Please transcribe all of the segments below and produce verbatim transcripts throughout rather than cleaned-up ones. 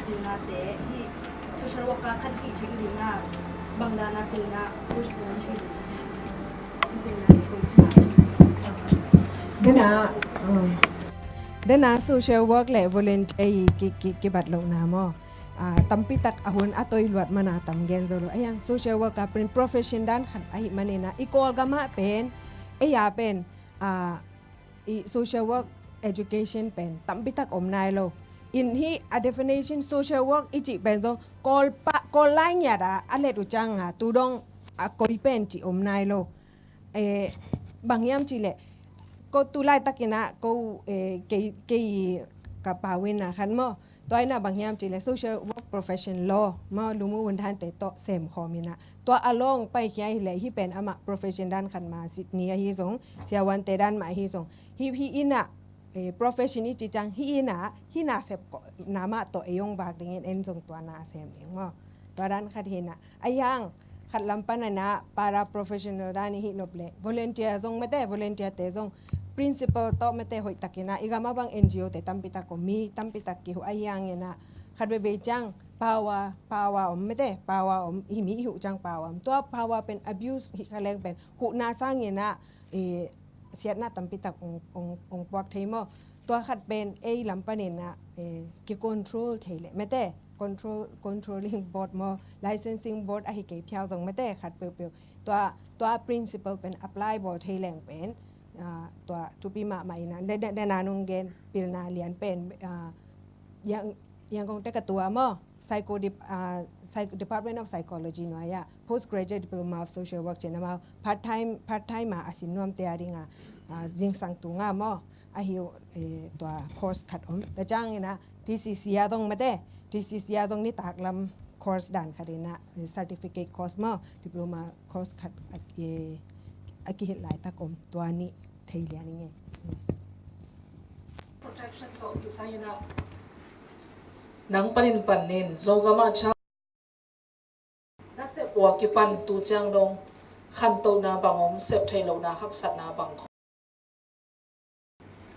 Pilnate hi social worker khat hi thei ding a, bang dan a pilna, pilna thei ding. Pilna thei ding. Dena, um, dena social work le volunteer hi ki, ki, kibat lohna maw. Ah, tampi tak a hun a toi luat mana tam gen zo lo. Ahi hang social worker pen profession dan khat ahi manina i Kawlgam ah pen, ei a pen, ah, i social work education pen tampi tak om nai lo. In hi a definition social work i cih pen zong Kawl pa, Kawl lai ngiat a a let uh ciang a tu dong a koi pen cih om nai lo. Eh, bang hiam cih leh ko tu laitakin ah ko, eh, kei, kei ka pau in ah khan maw. Tua in ah bang hiam cih leh social work profession law maw, lum uh hun dante tawh sem khawm in ah. Tua a law ong paikhia hi leh hih pen amah profession dan khat mah, Sydney ahi zong, siavuante dan mah ahi zong. Hih, hih in ah, eh, profession i cih ciang hih in ah, hih na sep ko, na mah tawh ei ong vak dingin en zong tua na sem ding maw. Tua dan khat hi in ah. Ahi hang, khat lam pan in ah para professional dan i hih nop leh volunteer zong mate, volunteer te zong principle tawh mate hoih takin ah, i gam ah bang N G O te tampi tak om, mi tampi tak kihuh ahi hangin ah, khat veivei ciang power, power om mate, power om, i mi i huh ciang power om. Tua power pen abuse hih kha leng pen huhna sangin ah, eh, siatna tampi tak ong, ong, ong puak thei maw. Tua khat pen ei lam panin ah, eh, ki-control thei leh mate, control, controlling board maw, licensing board ahi kei phial zong mate khat peuhpeuh. Tua, tua principle pen apply bawl thei leng pen, ah, tua thupi mahmah in ah, de, de, dena nong gen pilna lian pen, ah, Yang, Yangon te ka tua maw, psycho dep-, ah, psych-, Department of Psychology nuai ah Postgraduate Diploma of Social Work ci-in amau part time, part time a a sin nuamte a ding a, ah, zingsang tung a maw, ahi uh, eh, tua course khat om. Tua ciangin ah T C C a zong mate, T C C a zong nitak lam course dan khat in ah, eh, certificate course maw, diploma course khat a, eh, a kihilh laitak om. Tua nih thei lian ing e. Protection tawh kisai in ah nang panin panin Zogam ah child na sep uh a kipan tu ciang dong khantohna bang om, sep theih lohna haksatna bang khawm?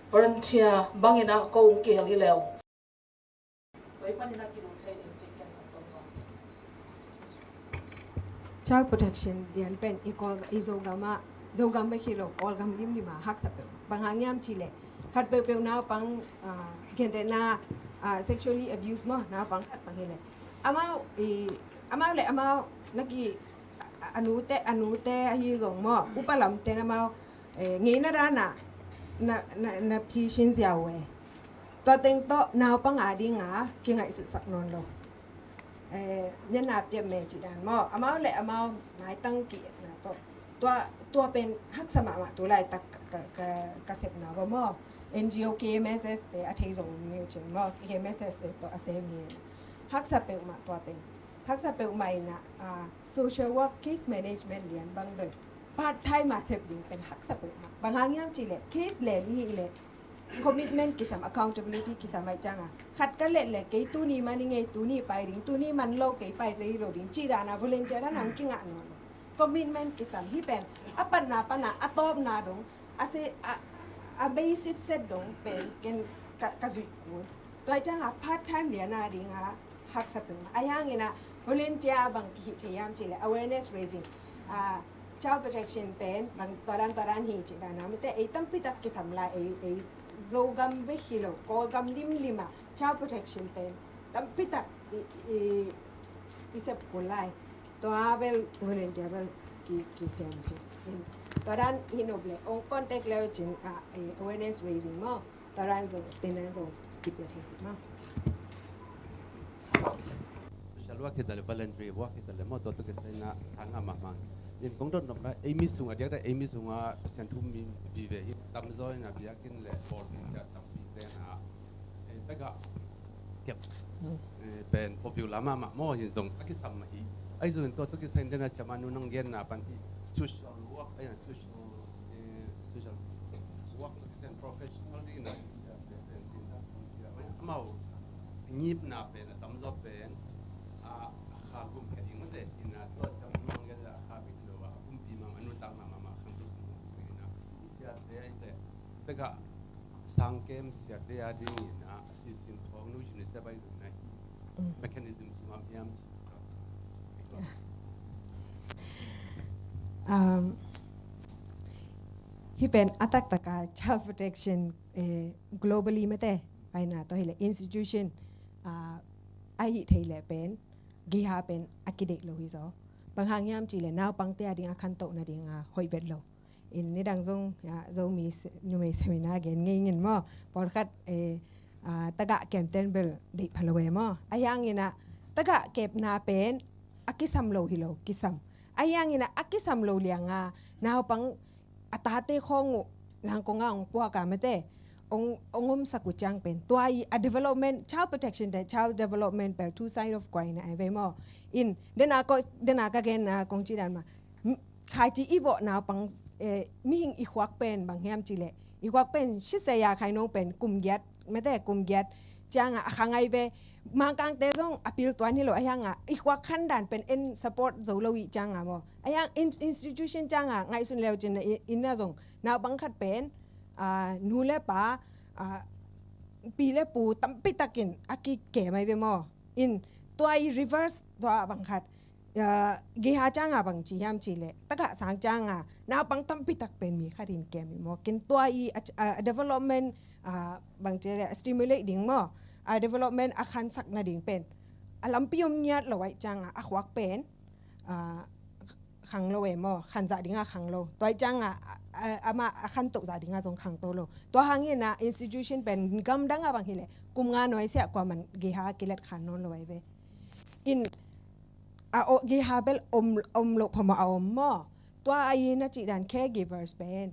Volunteer bangin ah ko ong kihel hi leh ong Child protection lian pen i Kawl, i Zogam ah, Zogam bek hi lo, Kawlgam limlim ah haksa peuh. Bang hang hiam cih leh khat peuhpeuh naupang, ah, gentehna, ah, sexually abuse maw, naupang khat bang hi leh amau, i, amau le amau na ki, a, a nute, a nute ahi zong maw, upa lamte na amau, eh, ngeina dan ah na, na, na phisin ziau e. Tua teng tawh naupang a ding a kingaihsutsak nawn lo. Eh, nyan na piap me cih dan maw, amau le amau maitang ki-etna tawh. Tua, tua pen haksa mahmah tu laitak ka, ka, ka, ka sepna va maw. N G O K M S S te a thei zong mi uh cin maw, K M S S te tawh a sem hi. Haksa peuhmah tua pen. Haksa peuhmah in ah, ah, social work case management lian bang bel part time a sep ding pen haksa peuhmah. Bang hang hiam cih leh case len i hih leh commitment kisam, accountability kisam ahih ciangin, khat ka let leh kei tuni man ing ei, tuni pai ding, tuni man lo kei pai rei lo ding cih dan a volunteer dan a hong kingah nawn lo. Commitment kisam hi pen a patna pan a, a tawpna dong, a se, a, a basic set dong pen ken ka, ka zuih kul. Tua ahih ciangin part time lian a ding a haksa peuhmah. Ahi hangin ah volunteer bang kihih thei hiam cih leh awareness raising. Ah, child protection pen bang tua dan tua dan hi cih dan a, mite ei tampi tak kisam lai, ei, ei Zogam bek hi lo, Kawlgam limlim ah child protection pen tampi tak i, i, i sep kul lai. Tua bel volunteer bel ki, kisem thei. Tua dan hi nop leh ong contact le uh cin, ah, eh, awareness raising maw. Tua dan zong, tua dan zong kipia thei maw. Social work hi ta leh, voluntary work hi ta leh maw, tua tawh kisai in ah thang a mahmah. In kong dot nop na, ei mi sung a diak dah, ei mi sung a Pasian thu mi vive hi tamzaw in ah biakinn le pawl kisia tampi te in ah, eh, pek ah kep, eh, pen popular mahmah maw, hi zong a kisam mah hi. Ahi zongin tua tawh kisai in den a siamah nu nang genna pan hi social work, eh, social, eh, social work tawh kisai in professional ding in ah kisia pen, pen, pen, amau ngipna pen a tamzaw pen a, a kha gum khe ding mate, in ah tua siamah nu nang genna a kha bek lo a, a kumpi mahmah, a nuntak mahmah, mahmah khangto sung in ah kisia te a in te pek ah sang kem siate a ding in ah sisin khawng nu UNICEF a i zong na hi. mechanism sungah hiam ci. Um, hih pen a taktak a child protection, eh, globally mate, aina tawh hileh institution, ah, a hih thei leh pen, gei ha pen a kideih lo hi zaw. Bang hang hiam cih leh naupangte a ding a khantoh nading a hoih vet lo. In nidang zong, ah, Zomi se-, numei seminar gen ngei ngin maw. Pawlkhat, eh, ah, tagah kemten bel deih pha lo e maw. Ahi hangin ah tagah kepna pen a kisam lo hi lo, kisam. Ahi hangin ah a kisam lo liang a naupang a tate khawng uh langkong a hong puak a mate hong, hong omsak uh ciang pen tua i a development, child protection le child development bel two side of coin a hi ve maw. In dena ko, dena ka gen a kong ci dan mah, khaici i vawh naupang, eh, mihing i khuak pen bang hiam cih leh, i khuak pen siseh a khai nong pen kum giat mate, kum giat ciang a a khang ahi ve. Mangkangte zong a pil tuan hi lo, ahi hang a i khuak khan dan pen en support zo lo i ciang a maw. Ahi hang in-, institution ciang a ngaihsun leu cin a i-, inn a zong naupang khat pen, ah, nu le pa, ah, pi le pu tampi takin a kikem ahi ve maw. In tua i reverse tua bang khat, ah, gei ha ciang a bang ci hiam cih leh, tagah sang ciang a naupang tampi tak pen mi khat in kem hi maw. Ken tua i a, a development, ah, bang ci leh stimulate ding maw, a development a khansak nading pen a lampi om ngiat lo ahih ciang a a khuak pen, ah, khang lo e maw, khan zah ding a khang lo. Tua ahih ciang a, a, a, amah a khantoh zah ding a zong khangto lo. Tua hangin a institution pen gamdang a bang hileh kum nga nuai siah kuaman gei ha a kilet khan nawn lo ahi ve. In a, o, gei ha bel om, om loh phamawh a om maw. Tua a i na cih dan caregivers pen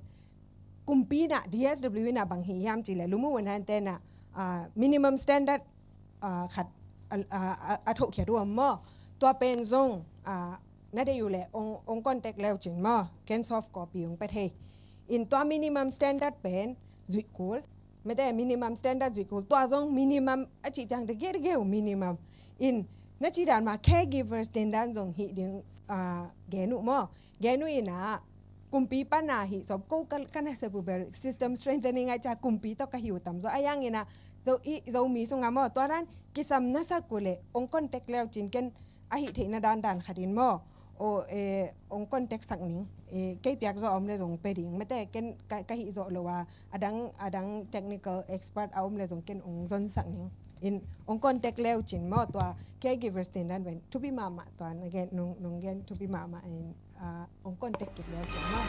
kumpi in a, D S W in a bang hi hiam cih leh, Lumu Wanhante in a, ah, minimum standard, ah, khat, ah, ah, ah, a thohkhiat uh om maw. Tua pen zong, ah, na deih uh leh hong, hong contact leu cin maw, ken soft copy hong pia thei. In tua minimum standard pen zuih kul mate, minimum standard zuih kul. Tua zong minimum a cih ciang degeu degeu minimum. In na cih dan mah caregivers ten dan zong hih ding, ah, gen uh maw. Gen uh in a kumpi pan a hih sawm ko ka, ka nasep uh bel system strengthening ahih ciang kumpi tawh ka hi uh tam zaw. Ahi hangin a Zo, i Zomi sungah maw, tua dan kisam na sak uh leh hong contact leu cin, ken a hih theihna dandan khat in maw, o, eh, hong contact sak ning. Eh, kei piak zawh a om leh zong pia ding mate, ken ka, ka hih zawh lo a, a dang, a dang technical expert a om leh zong ken hong zon sak ning. In hong contact leu cin maw, tua caregivers ten dan pen thupi mahmah, tua na gen, nong, nong gen thupi mahmah in, ah, hong contact kik leu cin maw.